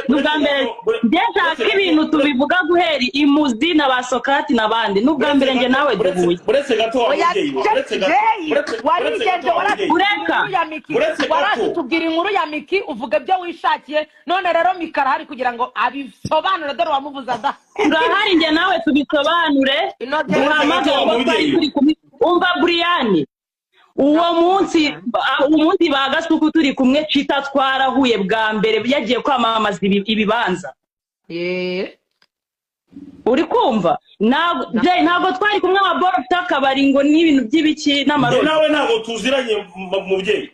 Ni ubwa mbere njye nshaka ibintu tubivuga guhera imuzi na ba Sokrati n'abandi. Ni ubwa mbere njye nawe duhuye. Uretse gato wa Oya, mubyeyi we, uretse gato. Jay, Uretse warigenje gato wa mubyeyi. waratubwira Ureka. inkuru ya Miki, Uretse gato. waratubwira inkuru ya Miki, uvuga ibyo wishakiye. None rero Miki arahari kugira ngo abisobanure, dore wamuvuze ada. Turahari njye nawe tubisobanure. Ino Duhamagare abo twari turi kumwe. Umva Buriyani, uwo munsi uwo munsi ba Gasuku turi kumwe, Cita twarahuye bwa mbere yagiye kwamamaza ibibanza. Uri kumva? Ntabwo Jay, ntabwo twari kumwe wa boro ufite akabari ngo n'ibintu by'ibiki Njye n'amarozi. nawe ntabwo tuziranye, mubyeyi,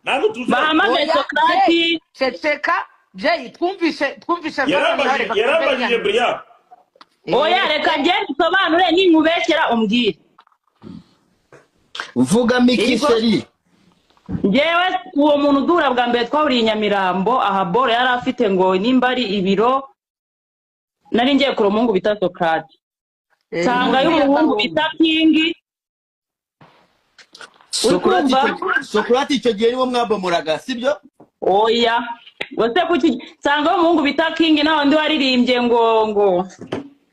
ntabwo tuziranye. Bahamagaye Oya, Sokrati. Jay, ceceka Jay, twumvishe Yarambajije Brian. Oya, reka njye bisobanure, ninkubeshyera umbwire. Vuga Miki. Yego. Chérie. Njyewe uwo muntu duhura bwa mbere twahuriye i Nyamirambo, aha boro yari afite ngo nimba ari ibiro, nari ngiye kure umuhungu bita Sokrati, nsanga y'umuhungu bita Kingi. Uri Sokurati. kumva? Sokurati icyo gihe niwo mwabomoraga, sibyo? Oya, wese kuki nsanga y'umuhungu bita Kingi nawe undi waririmbye ngo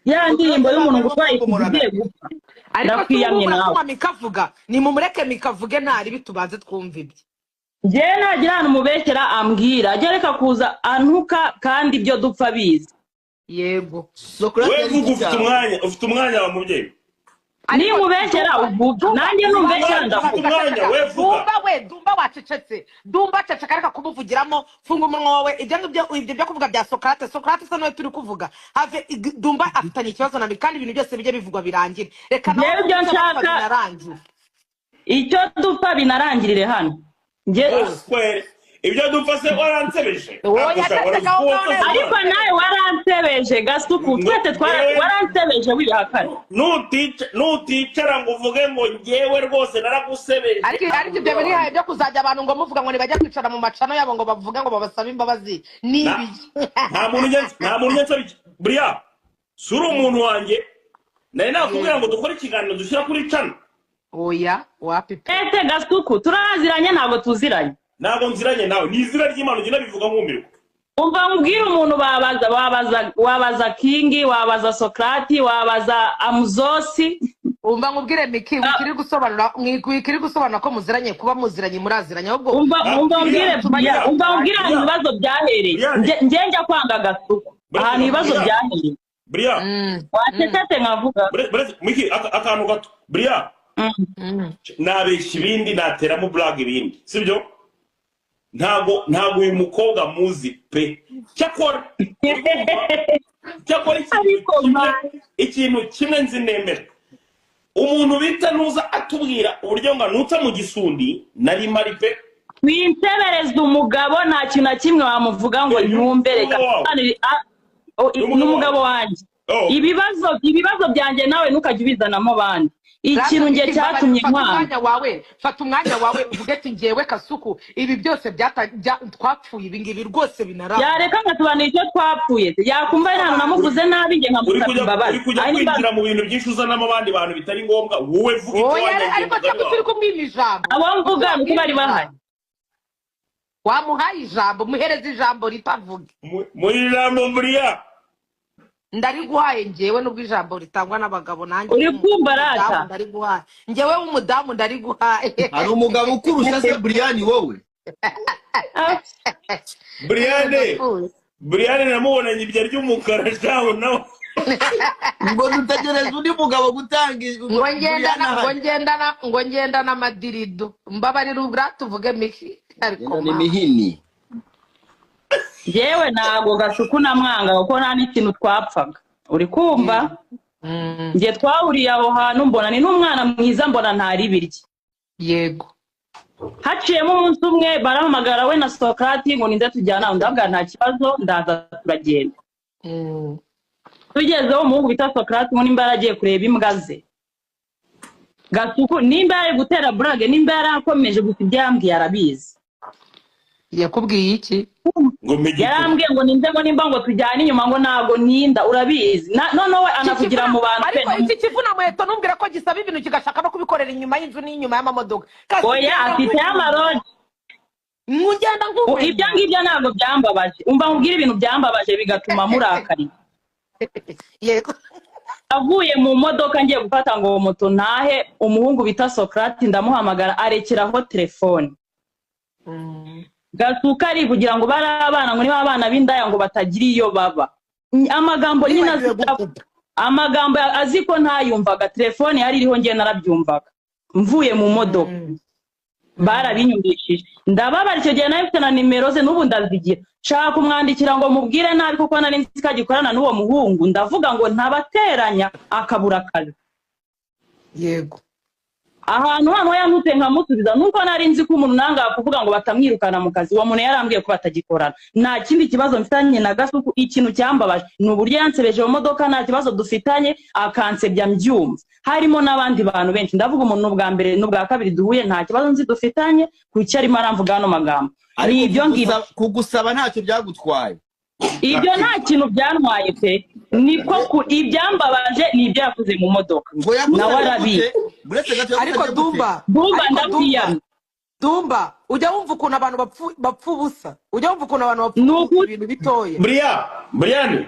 ya ndirimbo y'umuntu ngo urwaye ugiye gupfa. Ariko si Ndakwiyamye ubu nawe. muratuma Miki avuga, nimumureke Miki avuge, ntari bitubanze twumve ibye. Njyewe nagira ahantu mubeshyera ambwira, ajya reka kuza antuka kandi ibyo dupfa bizi. Yego. Sokurati We yari vuga iki ufite cyawe? umwanya, ufite umwanya wa mubyeyi. Ninkubeshyera uvuga, nanjye numbeshyera Ufite ndavuga. umwanya, we vuga. Dumba we, Dumba wacecetse, Dumba ceceka, reka kumuvugiramo, funga umunwa wawe. Ibyo ngibyo, ibyo byo kuvuga bya Sokrate, Sokrate se niwe turi kuvuga? Have Dumba afitanye ikibazo na Miki, kandi ibintu byose bijye bivugwa birangire, reka nawe Njyewe ibyo avuge icyo bapfa nshaka- binarangire. Icyo dupfa binarangirire hano njye. Kwere ibyo dupfa se waransebeje? Oya, Ntabwo ceceka ushobora aho ngaho neza. Ariko nawe waransebeje Gasuku, twese waransebeje wibihakana. Nuticara ngo uvuge ngo njyewe rwose naragusebeje. Ariko ibyo birihaye byo kuzajya abantu ngo muvuga ngo ntibajya kwicara mu macano yabo ngo bavuge ngo babasabe imbabazi ni ibiki? Nta muntu ujya nsaba iki. Buriya si uri umuntu wanjye nari nakubwira ngo dukore ikiganiro dushyira kuri channel? Oya, wapi pe. Ese Gasuku turaziranye? Ntabwo tuziranye. Ntabwo nziranye nawe, ni izina ry'Imana ugenda bivuga nkumirwa. Umva nkubwire, umuntu babaza, wabaza Kingi, wabaza Sokrati, wabaza Amuzosi. Umva nkubwire Miki, wikiri gusobanura ko muziranye, kuba muziranye muraziranye, ahubwo Umva, Ah, umva umbwire. Brian, Brian, umva umbwire ahantu Brian. ibibazo byahereye. Brian. Njye njya kwanga Gasuku, ahantu ibibazo Brian. byahereye. Buriya Wacecetse nkavuga. Miki, akantu gato buriya. Nabeshya ibindi, nateramo blague ibindi, sibyo? Ntabwo uyu mukobwa muzi pe. Cyakora ikintu Ariko kimwe man. ikintu kimwe nzi nemera, umuntu bita Ntuza atubwira uburyo ngo anutsa mu gisundi, nari mari pe. Winsebereza umugabo, nta kintu na kimwe wamuvuga ngo Eh, ntumve, reka. n'umugabo wawe. Ah, oh, N'umugabo n'umugabo wanjye. Oh. Ibibazo byanjye nawe ntukajye ubizanamo abandi. Ikintu njye Miki, cyatumye fata nkwanga. umwanya wawe, fata umwanya wawe uvuge ati ngewe Kasuku ibi byose twapfuye ibi ngibi rwose binaranga. Yareka nkatubanira icyo twapfuye, yakumva ari ahantu namuvuze nabi, njye Uri nkamusaba kujya imbabazi. uri kujya Ari nimba- kwinjira mu bintu byinshi uzanamo abandi bantu bitari ngombwa. Wowe vuga icyo Oya, wanyangiye ariko umugani se turi wawe. kumwima ijambo? Abo mvuga nuko bari bahari. Wamuhaye ijambo, muhereze ijambo ritavuge. Mu ijambo buriya. Ndariguhaye ngewe, nubwo ijambo ritangwa n'abagabo, nanjye Uri kumva w'umudamu rata? ndariguhaye, ngewe w'umudamu ndariguhaye. Hari umugabo ukurusha se Brian, wowe? Ah, Briane. Ndapfuye. Briane namubonanye ibyo ry'umukara shaho nawe. Ngo dutegereze undi mugabo gutanga Ngo Brian ngendana ngo ahari. ngendana ngo ngendana amadirido, mbabarira ubwa tuvuge Miki, ariko Genda ma n'imihini. Njyewe ntabwo Gasuku namwanga kuko nta n'ikintu twapfaga, uri kumva? Njye twahuriye aho hantu, mbona ni n'umwana mwiza, mbona ntari birye. Haciyemo umunsi umwe barahamagara we na Sokrati ngo ninze tujyana, ndabwira nta kibazo, ndaza turagenda. Tugezeho umuhungu bita Sokrati ngo nimba yaragiye kureba imbwa ze, Gasuku nimba yari gutera burage, nimba yarakomeje, gusa ibyo yambwiye arabizi. Yakubwiye iki? Ngo mpegeke. Yarambwiye ngo ninze ngo nimba ngo tujyane inyuma, ngo ntabwo ntinda, urabizi. Noneho we anavugira mu bantu pe. Ariko iki kivuna muheto ntumbwire ko gisaba ibintu kigashaka no kubikorera inyuma y'inzu n'inyuma y'amamodoka. Oya, afite y'amaroji. Ngenda Ibyo nkumenya. ngibyo ntabwo byambabaje. Umva nkubwire ibintu byambabaje bigatuma murakariye. Yego. Avuye mu modoka ngiye gufata ngo moto ntahe, umuhungu bita Socrate ndamuhamagara arekeraho telefone. Gasuka ari kugira ngo bari abana, ngo niba abana b'indaya ngo batagira iyo baba. Amagambo nyine Wibagiwe azi gukupa. amagambo azi ko ntayumvaga, telefone yari iriho, ngiye narabyumvaga mvuye mu modoka. Barabinyumvishije, ndababara. Icyo gihe nari mfite na nimero ze, n'ubu ndazigira. Nshaka kumwandikira ngo mubwire nabi, kuko nari nzi ko agikorana n'uwo muhungu. Ndavuga ngo ntabateranya akabura akazi. Yego. Ahantu hano yantutse nkamusubiza, nuko nari nzi ko umuntu nanga kuvuga ngo batamwirukana mu kazi. Uwo muntu yarambwiye ko batagikorana. Nta kindi kibazo mfitanye na Gasuku. Ikintu cyambabaje ni uburyo yansebeje mu modoka, nta kibazo dufitanye, akansebya mbyumva, harimo n'abandi bantu benshi. Ndavuga umuntu n'ubwa mbere n'ubwa kabiri duhuye, nta kibazo nzi dufitanye, kuki arimo aramvuga hano magambo? Ni Ariko ibyo ngibyo. Kugusaba ntacyo byagutwaye? Ibyo nta kintu byantwaye pe. Niko ibyambabaje ni ibyo yavuze mu modoka. Ngo Nawe yagusabye arabizi. gute? Uretse gato, Ariko yagusabye gute? Dumba, Dumba, ariko Dumba, ndakwiyamye. Dumba, ujya wumva ukuntu abantu bapfa ubusa? Ujya wumva ukuntu abantu bapfa Ni ubusa ukuri. ibintu bitoya? Brian,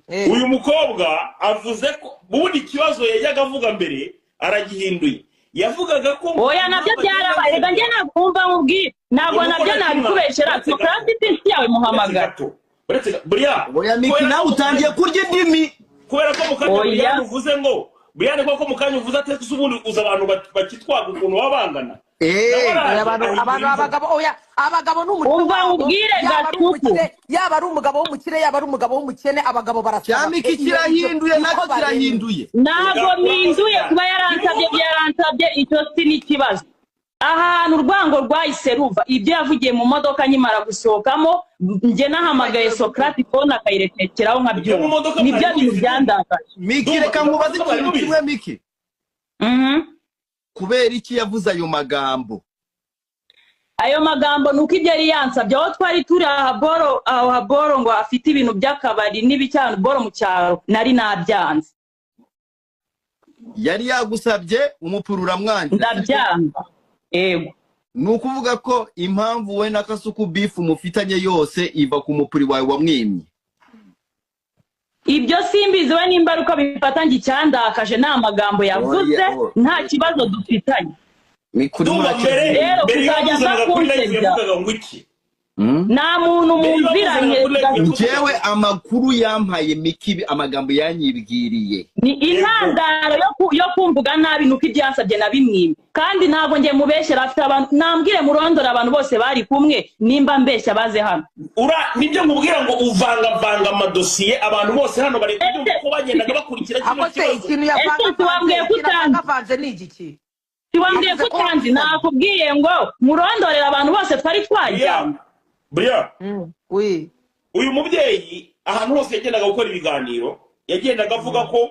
Eh. uyu mukobwa avuze ko ubundi ikibazo yajyaga avuga mbere aragihinduye. Yavugaga ko Oya, nabyo byarabaye. Reka njye ntabwo nkubwire, ntabwo Ngo nabyo nuko nabikubeshyera. uretse gato. Socrate inshuti yawe Uretse muhamagara. gato, uretse Brian, Oya Miki, kubera nawe ko utangiye kurya indimi. Kubera ko mu kanya Oya. Brian uvuze ngo, Brian, koko mu kanya uvuze ati ese ubundi uza abantu bakitwaga ukuntu baba bangana. Eh. Nawe araje Oya, abantu ahindura abantu imvugo. abagabo, oya, abagabo ni umuco Umva wabo. nkubwire, Yaba ari Gasuku. umukire, yaba ari umugabo w'umukire, yaba ari umugabo w'umukene, abagabo barasaba. Cya Miki Eh, iyo kirahinduye, niko nacyo baremye. kirahinduye. Ntabwo mpinduye. Kuba yaransabye, byaransabye, icyo si n'ikibazo. Ahantu urwango rwahise ruva, ibyo yavugiye mu modoka nkimara gusohokamo. Njye nahamagaye Wibagiwe Socrate, phone akayirekeraho Ibyo mu nkabyumva. modoka Nibyo mwari bintu mubizi? byandakaje. Miki, Ndumva reka nkubaze mwari ikintu mubizi. kimwe, Miki. Kubera iki yavuze ayo magambo? Ayo magambo ni uko ibyo yari yansabye aho twari turi aha boro, aho haboro ngo afite ibintu by'akabari n'ibicyano boro mu cyaro, nari nabyanze. Yari yagusabye umupira, uramwangira, sibyo? Ndabyanga, yego. Ni ukuvuga ko impamvu we na Kasuku beef mufitanye yose iva ku mupuri wawe wamwimye? Ibyo simbizi we nimba ari uko bifata. Njye icyandakaje ni amagambo yavuze. Oya, oya. Nta kibazo dufitanye. Mikuri Ndumva mbere Rero mbere iyo kuzajya aza wamuzanaga kuri live kunsebya. yavugaga ngo iki? Nta muntu Mbere iyo muziranye. wamuzanaga kuri live yavugaga Njyewe amakuru yampaye Miki, amagambo yanyibwiriye. Ni intandaro yo kumvuga nabi nuko ibyo yansabye nabimwima, kandi ntabwo njye mubeshyera. Afite abantu, nambwire murondora abantu bose bari kumwe. Nimba mbeshya baze hano. Ura nibyo nkubwira ngo uvangavanga amadosiye. Abantu bose hano bari kubyumva ko bagendaga bakurikira kino Ako se kibazo. ikintu Ese yavangavanze, wambwiye ko ikintu utanzi? avangavanze ni igiki? Tiwambwiye Avuze ko ko utanzi? wamusabye. Nakubwiye ngo murondorere abantu bose twari twajyanye. Brian, Oui. uyu mubyeyi ahantu hose yagendaga gukora ibiganiro yagendaga avuga ko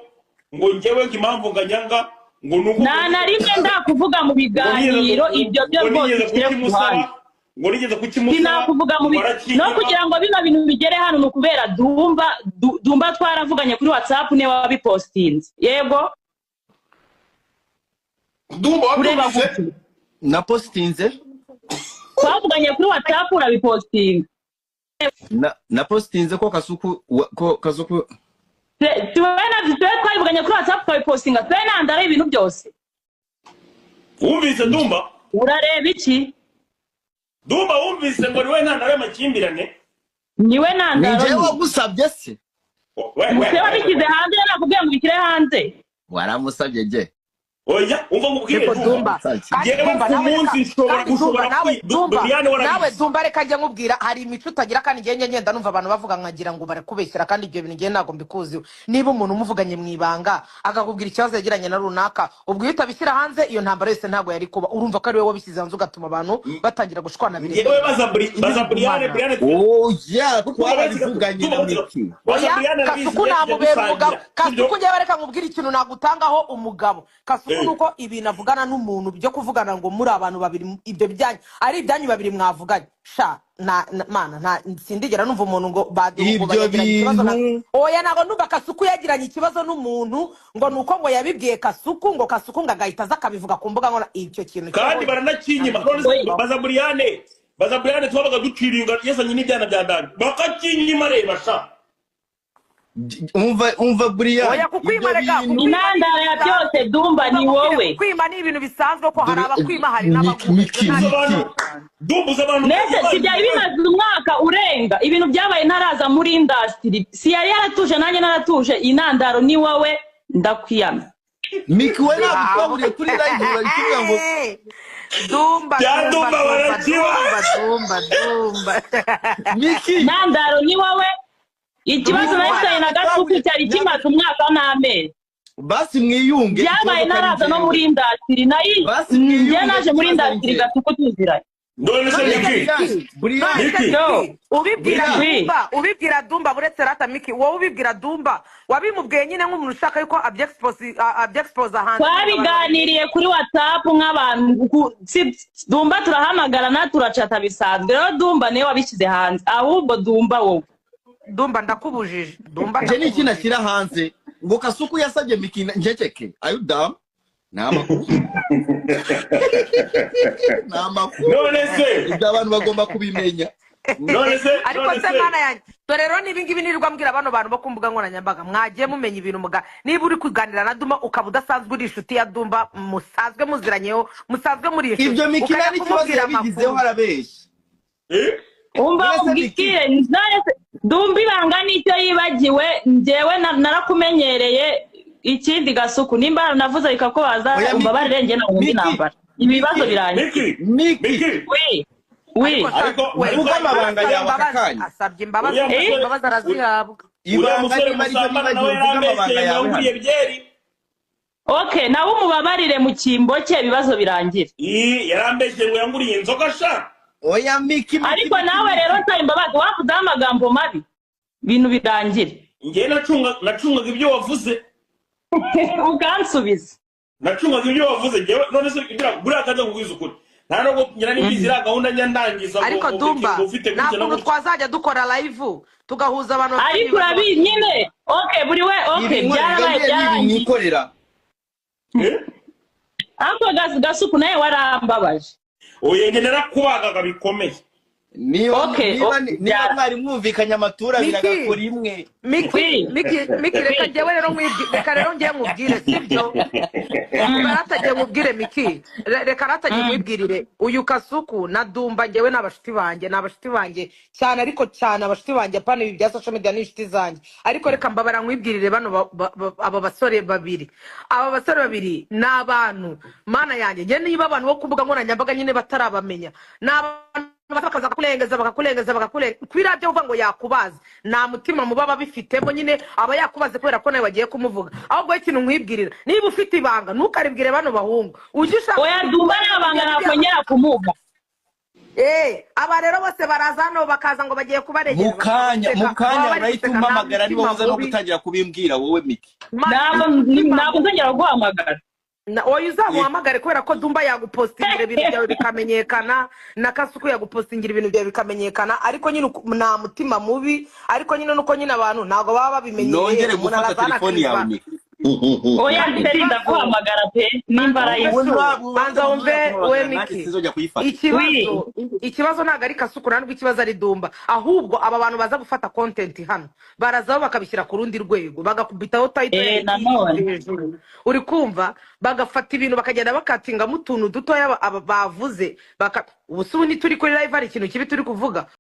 ngo njyewe ngo impamvu nganyanga ngo ni uko Nta na rimwe ndakuvuga mu ngo nigeze biganiro. Ibyo byo ngo rwose nigeze ushyire ku kukimusaba, ruhande. ngo nigeze kukimusaba, Sinakuvuga mu ngo bi no arakinyima. kugira ngo bino bintu bigere hano ni ukubera Dumba. Dumba twaravuganye kuri WhatsApp, niwe wabipostinze, yego. Ndumva Ureba wabyumvise? gutyo. Na postinze? Twavuganye kuri WhatsApp, urabipostinga. Na postinze ko Kasuku ko Kasuku Twe twabivuganye kuri WhatsApp, twabipostinga, twe nandara ibintu byose. Wumvise, Ndumva? Urareba iki? Ndumva, wumvise ngo ni we ntandaro y'amakimbirane? Niwe Ni ntandaro njyewe nyine. wagusabye se? We we Se wabishyize hanze, nakubwiye ngo ubishyire hanze. Waramusabye jye? Oya, umva nkubwire, Ariko Ndumva. Dumba, kandi Njyewe Dumba ku nawe reka, munsi nshobora kandi Dumba gushobora nawe, Dumba Brian nawe, warabizi. Dumba, reka njye nkubwira, hari imico utagira, kandi njye ngenda numva abantu bavuga nkagira ngo barakubeshyera, kandi ibyo bintu njye ntabwo mbikuziho. Niba umuntu umuvuganye mu ibanga akakubwira ikibazo yagiranye na runaka, ubwo iyo utabishyira hanze iyo ntambara yose ntabwo yari kuba. Urumva ko ari wowe wabishyize hanze ugatuma abantu batangira gushwana Njyewe biremereye. Baza Brian, Ibi Brian, Oya, Dumba, uretse gato, twarabivuganye Dumba, na uretse gato. Miki. Baza Oya, Brian arabizi, Kasuku tujya namubera umugabo. dusangira, sibyo? Kasuku, njyewe reka nkubwire ikintu nagutangaho umugabo. Kasuku, Eh. nuko ibintu avugana n'umuntu byo kuvugana ngo muri abantu babiri, ibyo byanyu ari ibyanyu babiri mwavuganye, sha na mana nta sindigera numva umuntu ngo ngo Ibyo yagiranye ikibazo na bintu oya, ntabwo numva Kasuku yagiranye ikibazo n'umuntu ngo nuko ngo yabibwiye Kasuku, ngo Kasuku ngo agahita aza akabivuga ku mbuga nkora, icyo kintu Kandi cyo baranakinyima. ntabwo None se Oya. baza Brian. Baza Brian, twabaga duciringa yazanye n'ibyana bya dani bakakinyima. Reba sha. Umva, umva Brian. Oya, kukwima, ibyo reka, bintu kukwima. Intandaro ya byose, Dumba, ni wowe. Kukwima ni ibintu bisanzwe, ko hari Dore, abakwima, hari Miki, n'abaguha. Miki, Ibyo nta Miki. kibazo. Dumbuza abantu. Mbese si byari bimaze umwaka urenga ibintu byabaye ntaraza muri industry? Si yari yaratuje, nanjye naratuje? Intandaro ni wowe, ndakwiyama. Miki, we ntabwo twahuriye kuri live, urakivuga ngo Dumba. Bya Dumba. Dumba Dumba. barakiba. Dumba, Dumba, Dumba. Miki. Intandaro ni wowe. Ikibazo Dumba. nari na Gasuku cyari kimaze umwaka n'amezi. Basi mwiyunge. Byabaye Ikibazo ko ari ntaraza no njyewe. muri industry nayi. Basi mwiyunge, Njye naje muri ikibazo ari industry njyewe. Gasuku tuziranye. None se None se Miki, Miki, Brian. none se Miki. Miki, ubibwira Brian. Dumba, ubibwira Dumba, buretse rata Miki, wowe ubibwira Dumba, wabimubwiye nyine nk'umuntu ushaka yuko abyexpose hanze? Twabiganiriye kuri WhatsApp nk'abantu Dumba turahamagarana, turacata bisanzwe. Rero Dumba niwe wabishyize hanze. Ahubwo Dumba, wowe. Dumba, ndakubujije. Dumba, Nje ni iki ndakubujije. nashyira hanze ngo Kasuku yasabye Miki njeceke? Are you dumb? Ni amakuru, ni amakuru. None se Ibyo abantu bagomba kubimenya. None se Ariko none se se mana yanjye, dore rero niba ngibi nirirwa mbwira bano bantu bo ku mbuga nkoranyambaga, mwagiye mumenya ibintu muga niba uri kuganira na Dumba, ukaba udasanzwe uri inshuti ya Dumba, musanzwe muziranyeho, musanzwe muri inshuti, Ibyo Miki nta ukajya n'ikibazo kumubwira yabigizeho, amakuru. arabeshya. Eh? Umva. None se Miki, Ubwire none se Dumba ibanga n'icyo yibagiwe? Njyewe narakumenyereye. Ikindi, Gasuku, nimba navuze bikakubaza, Oya, Miki, umbabarire. Njye ntabwo Miki, intambara, ibibazo Miki, birangiye. Miki. Miki. Miki. Wi, wi. Ariko sha, Ariko we Uvuge amabanga asaba yawe aka imbabazi, kanya. asabye imbabazi, Uriya Eh? musore imbabazi arazihabwa. Uriya Ibanga musore niba aricyo musambana nibagiwe, nawe uvuge amabanga yarambeshyeye ngo yawe hano. yanguriye byeri. Okay, nawe umubabarire mu cyimbo cye, ibibazo birangire. Ii, yarambeshyeye ngo yanguriye inzoga sha. Oya, Miki, Miki, Ariko Miki, nawe Miki. rero nsaba imbabazi, wavuzeho amagambo mabi, ibintu birangire. Njye nacungaga ibyo wavuze. Ukansubiza. Nacungaga ibyo wavuze njyewe. None se kugira buriya kaza kugwiza ukuri, nta nubwo ngira n'ibizi iriya gahunda njya ndangiza ngo Ariko ngo Dumba, ngo ufite nta gutya na kuntu gutya. twazajya dukora live tugahuza abantu bafite Ariko ibibazo. urabizi nyine. Okay, buri we, okay, Ibi byarabaye, nkorera ni ibi byarangiye. mwikorera. Eh? Ariko Gasuku nawe warambabaje. Oya, njye narakubagaga bikomeye. Niba Okay, niba okay, niba mwari mwumvikanye amatura abiri Miki. agakora imwe. Miki. Wi. Miki, Miki, reka njyewe rero reka rero ngiye nkubwire, sibyo? Reka nkubwire, Miki. Reka ratagiye nkwibwirire. Uyu Kasuku na Dumba, njyewe ni abashuti banjye, ni abashuti banjye cyane, ariko cyane abashuti banjye, apana ibi bya social media, ni inshuti zanjye. Ariko reka mbabara nkwibwirire bano aba basore babiri, aba basore babiri ni abantu, mana yanjye, njye niba abantu bo ku mbuga nkoranyambaga nyine batarabamenya, ni abantu bakaza bakakurengeza, bakakurengeza, bakakurengeza. Kubera byo uvuga ngo yakubaza, nta mutima muba babifitemo nyine, aba yakubaze kubera ko nawe wagiye kumuvuga. Ahubwo ikintu nkwibwirira, niba ufite ibanga, ntukaribwire bano bahungu, ujye ushaka. Oya, Dumba nta banga nakongera kumuga. Eh, aba rero bose baraza hano, bakaza ngo bagiye kubaregera. Mukanya bakabaseka. mukanya Baba bari urahita guseka, nta umpamagara niba mutima uza no mubi. gutangira kubimbwira wowe, Miki. Ntabwo Mutima ntabwo mubi. nzongera kuguhamagara. Oya, uzamuhamagare, kubera ko Dumba yagupostingira ibintu byawe bikamenyekana, na Kasuku yagupostingira ibintu byawe bikamenyekana. Ariko nyine nta mutima mubi, ariko nyine nuko nyine abantu ntabwo baba babimenyereye. Nongere Umuntu gufata araza hano telefoni yawe, akiva Miki. Oya, Kandi Seri, ikibazo ndaguhamagara pe, nimba banza ari wumve Wowe so ntabwo banza wumve we nanjye Miki. sinzongera kuyifata. Ikibazo, ikibazo ntabwo ari Kasuku, ntabwo ikibazo ari Dumba, ahubwo aba bantu baza gufata content hano, barazaho bakabishyira ku rundi rwego, bagakubitaho title Nanone hejuru, uri kumva, bagafata ibintu bakagenda bakatingamo utuntu dutoya aba bavuze baka ubu se ubu ntituri kuri live, hari ikintu kibi turi kuvuga?